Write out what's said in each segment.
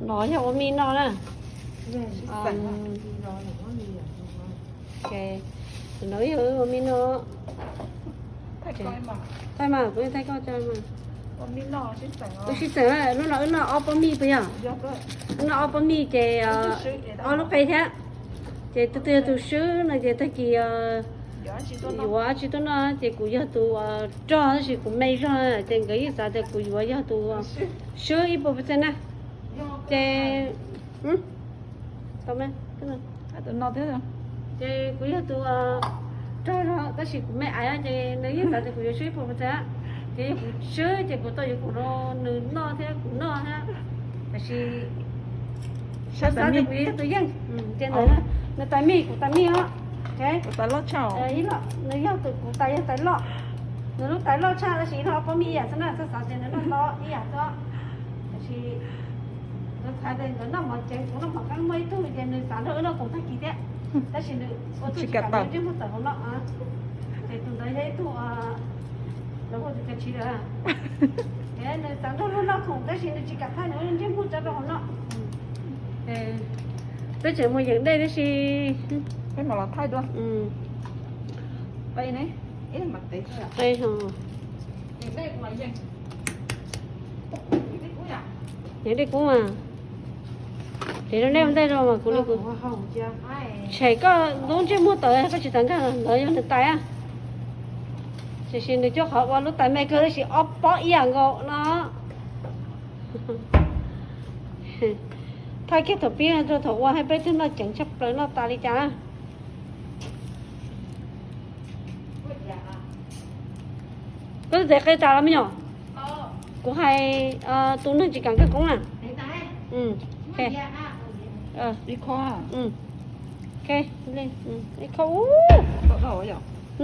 No yog ua mij noj na. Ces no yog ua mij noj. Thaij mas, kuv thaij koj tso mas. Wb sib txeem, lub no wb noj ob pob mij puas yog? Wb noj ob pob mij ces ob lub qe thiab. Ces tus twg yog tus swb no ces tag kis yuav tsis tuaj noj ces kuv yog tus rog tab sis kuv me zog ces nkawd yeej xav tias kuv yuav yog tus swb ib puas percent na. Ces ces kuv yog tus rog zog tab sis kuv me aiv ces nws yeej xav tias kuv yuav swb ib puas percent. Ces yog kuv swb ces kuv tau yuav kuv rau nws noj thiab kuv noj thiab. Tab sis xav tias kuv yuav yog tus yeej ces nws tais mij kuv tais mij os. Nws yog tus kuv tais yog tais loj. Nws lub tais loj tshaj tab sis noj ob pob mij ib yam xwb na, txhob xav tias nws noj ntau ib yam xwb. Tab sis kuv xav tias nkawd noj mov ceev kuv noj mov qeeb muaj ib tug ces nws xav nrog wb noj koom tag kis thiab. Tab sis nws ua txuj tsis kam nws ntsej muag tawm hauv no. Ces tus ntawd yog ib tug los hu tus kav tswv lawm. Nws xav nrog luag noj koom tab sis nws tsis kam thaij nws ntsej muag tso rau hauv no. Peb tseem mus yeem dej tib si. Peb mam los thaij dua. Yeem dej kub mas. Ces rau nej ua ntej rau mas kuv li kuv tshem koj lub ntsej muag tawm koj tsis xav nkag los ntawd yog nws tais. Tiam sis nws cuaj qhov ua lub tais me kawg tab sis ob pob ib yam nkaus no. Thaij kiag thaum pib rau thaum ua thiab peb twb noj ceev tshaj plaws noj tas li cas. Koj twb txiav qe tas los me nyuam? Kuv hais tus neeg tsis kam nkag koob na.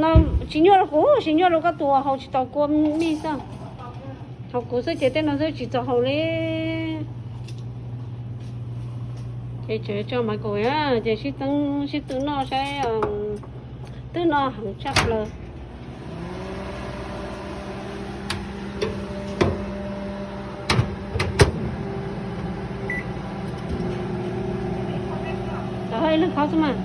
No tsis nyuaj rau kuv, tsis nyuaj rau koj tus haus tsis tau kua mij xwb. Haus kuv xwb ces tej no xwb tsis txaus haus li. Ces tseem tso Michael ces sib txeeb sib tw noj saib twb noj heev tshaj plaws. Tau ib leeg khob xwb mas.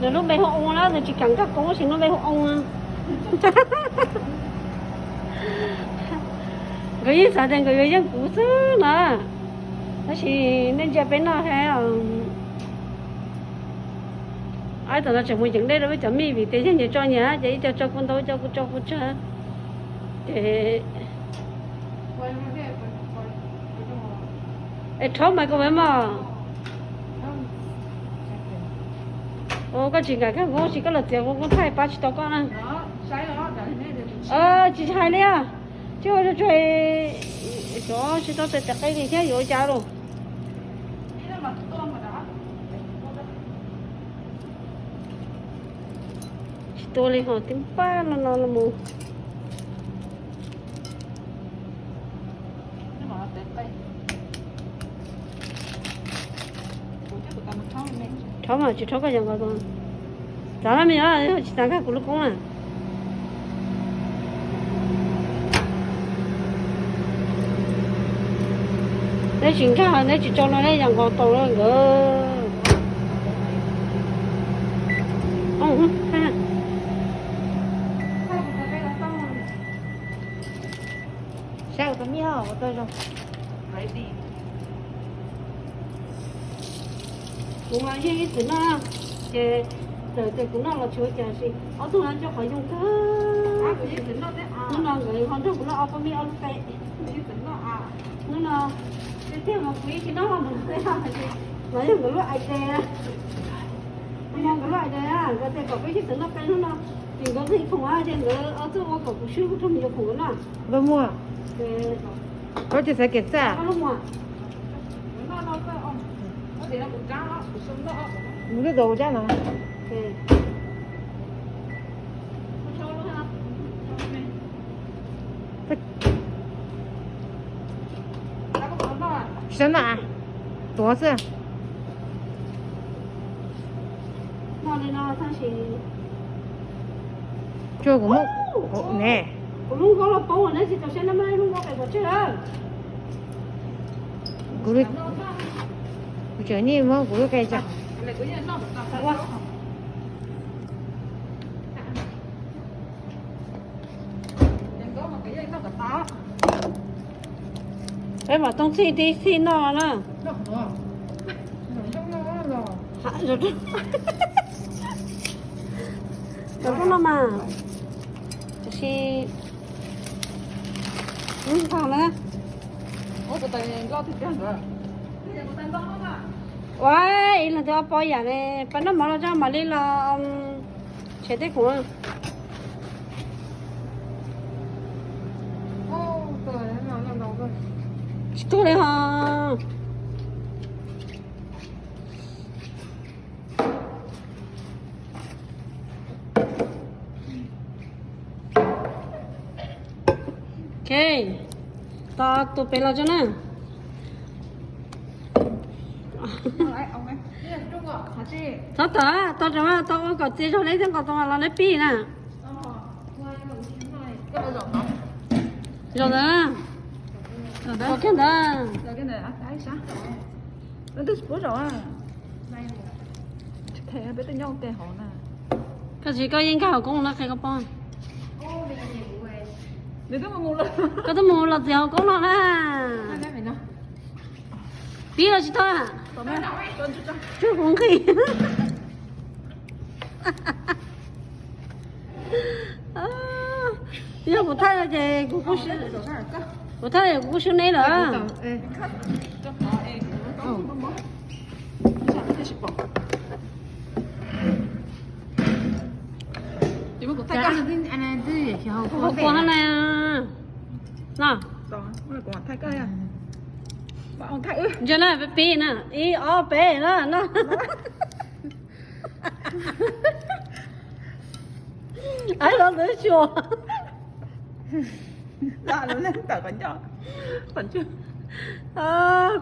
Nws lub npe hu Oo na, nws tsis kam nkag koob tab sis lub npe hu Oo. Nkawd yeej xav tias nkawd yuav yeej kuv xwb na, tab sis nej ntsia peb noj thiab. Ib tam no tseem mus yeem dej rau peb cov mij vim tias yog nyias tso nyias ces ib co tso kuv ntau, ib co kuv tso kuv tsawg. Ces es rhaub mas koj ua mog. Ua koj tsis nkag koob tsis koj los txiav kuv kuv thaij pab tsis tau koj na. Tsis hais li, tsis ua tsuag, xyov tsis tau tes qe li thiab yuav ua cas los. Tsis tua li ho tib npaj no no los mus. Rhaub mas tsis rhaub koj yam nkaus. Txav na me nyuam, tsis txav nkag kuv lub koob na. Neb tsis nkag neb tsis tso no neb yam nkaus tau nkawd. Saib ua tau mij ua tau zoo. Kuv mas yeej ib txwm noj, ces txawm tias kuv noj los tsis ua cas sis ob tug no coj qhov yoog kawg. Hnub no nkawd ho nrog kuv noj ob pob mij ob lub qe. Hnub no tiag tiag mas kuv yeej tsis noj los mus, mas yog nkawd lub idea. Kuv yog nkawd lub idea, nkawd tias kom peb ib txwm noj qe hnub no, ces nkawd nqhis khoom ces nkawd ob tug ua kom kuv swb kuv rau mus yuav khoom no. Lub muag. Koj tsis xav kev txaj. Mus lub dos kuv cab no. Tsis tau noj, tuav xwb. Noj li no tab sis Tsuas kuv muab ne. Kuv lub nkaub los poob, neb tsis tau saib neb muab lub nkaub qe pov tseg lawm. Kuv, kuv tseem niaj muab kuv lub qe tso. Peb mam tooj txhij tib txhij noj na. Zoo no mas, tiam sis ntag na. Ua ib leeg twb ob pob yam ne, pab noj mov los tso mam li los tshem tej khoom. Tsis tuag li ho. Ok, tos tus pem los tso na. Txhob tawm, tos tso, tos ua kom txias zog neb thiaj nqos tau los neb pib na. Zaum ntawd, zaum kiag ntawd. Koj tsis koj yeej nkag hauv koob no qhia koj pom. Koj twb mus los txiav hauv koob no na. Pib los tsis tau. Tshuav kuv nqhis. Yog kuv thaij ces kuv, kuv thaij kuv kuj swb neb lawm. Kuv pom no na. No. Ntsia na, peb pib na, ib ob peb na, no. Ai los ntawd xyuas.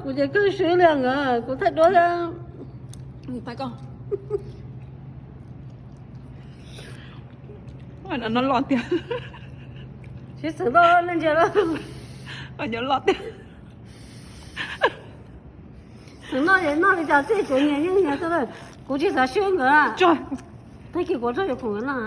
Kuv ces kawg swb li ntawd, kuv thaij duab thiab. No los tiag. Sib txeem noj, nej ntsia na. Noj los tiag. Txeem noj es noj li cas tej tsev nyias yeej nyias xwb. Kuv tsis xav swb nkawd. Tag kis kuv tso yuav khoom nkawd noj.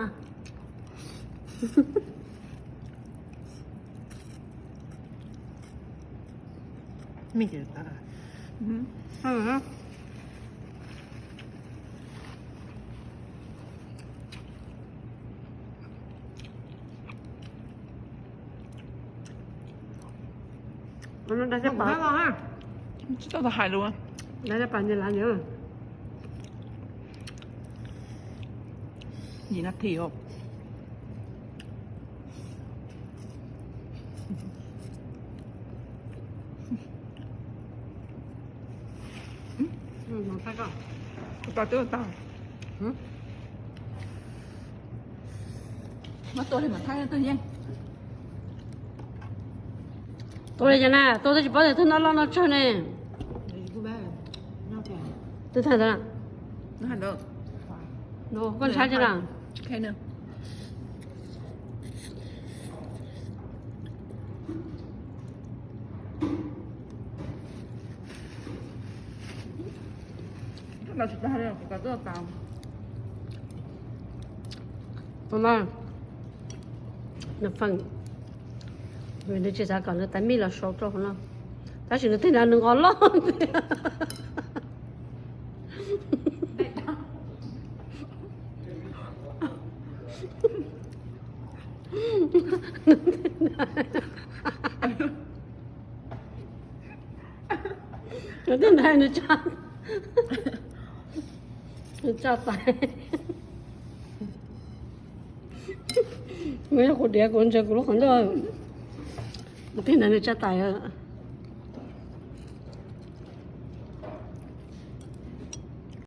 Tsis tau hais lus. Yim nas this os. Muab tua li mam thaij twg yeej. Tua li cas na, tua twb tsis paub tias twb noj loj noj tsawg ne. Twb thaij ntawd. Koj ntshai tsis na. Tus no, nws feem, nws tsis xav kom nws tais mij los sau rau hauv no, tab sis nws tej ntawd nws nqos loj tiag. Nws tej ntawd nws tsa, nws tsa tais. Nws yog kuv diav, kuv ntsia kuv lub qhov ncauj. Nws tej ntawd nws tsa tais.